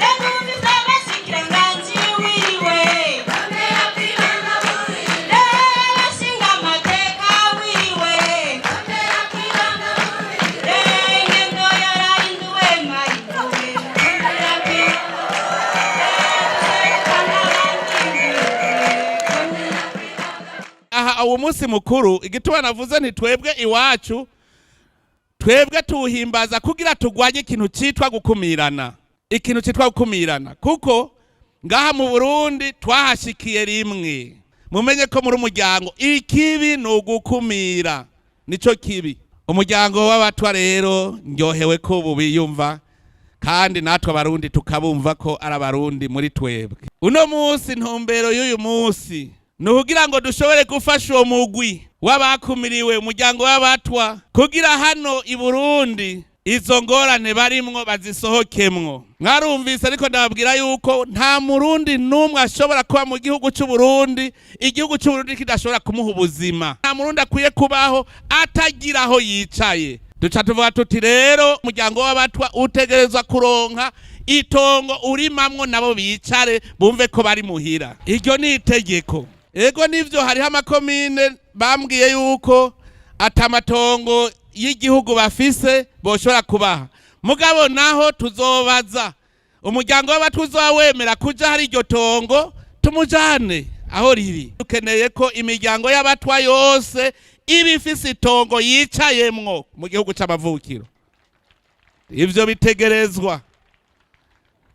Reka abashikiranganji wiwe, abashinga amateka wiwe, ingendo yarahinduwe mayiwe. Duserukana abandi. Aha uwo munsi mukuru, igituma navuze nti twebwe iwacu, twebwe tuwuhimbaza kugira turwanye ikintu cyitwa gukumirana, ikintu cyitwa gukumirana, kuko ngaha mu Burundi twahashikiye rimwe. Mumenye ko muri umuryango, ikibi ni ugukumira, nico kibi. Umuryango w'Abatwa rero, ndyohewe ko ubu biyumva, kandi natwe Abarundi tukabumva ko ari Abarundi muri twebwe. Uno munsi, ntumbero y'uyu munsi ni ukugira ngo dushobore gufasha uwo mugwi w'abakumiriwe, umuryango w'Abatwa, kugira hano i Burundi izo ngorane barimwo bazisohokemwo. Mwarumvise, ariko ndababwira yuko nta Murundi n'umwe ashobora kuba mu gihugu cy'u Burundi, igihugu cy'u Burundi kidashobora kumuha ubuzima. Nta Murundi akwiye kubaho atagira aho yicaye. Duca tuvuga tuti rero umuryango w'Abatwa utegerezwa kuronka itongo urimamwo, nabo bicare bumve ko bari muhira. Iryo ni itegeko. Ego nivyo, hariho amakomine bambwiye yuko atamatongo y'igihugu bafise boshobora kubaha, mugabo naho tuzobaza umuryango w'Abatwa uzoba wemera kuja hari iryo tongo, tumujane aho riri. Dukeneye ko imiryango y'Abatwa yose iba ifise itongo yicayemwo mu gihugu c'amavukiro. Ivyo bitegerezwa,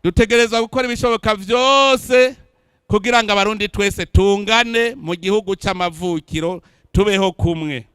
dutegerezwa gukora ibishoboka vyose kugira ngo Abarundi twese tungane mu gihugu c'amavukiro, tubeho kumwe.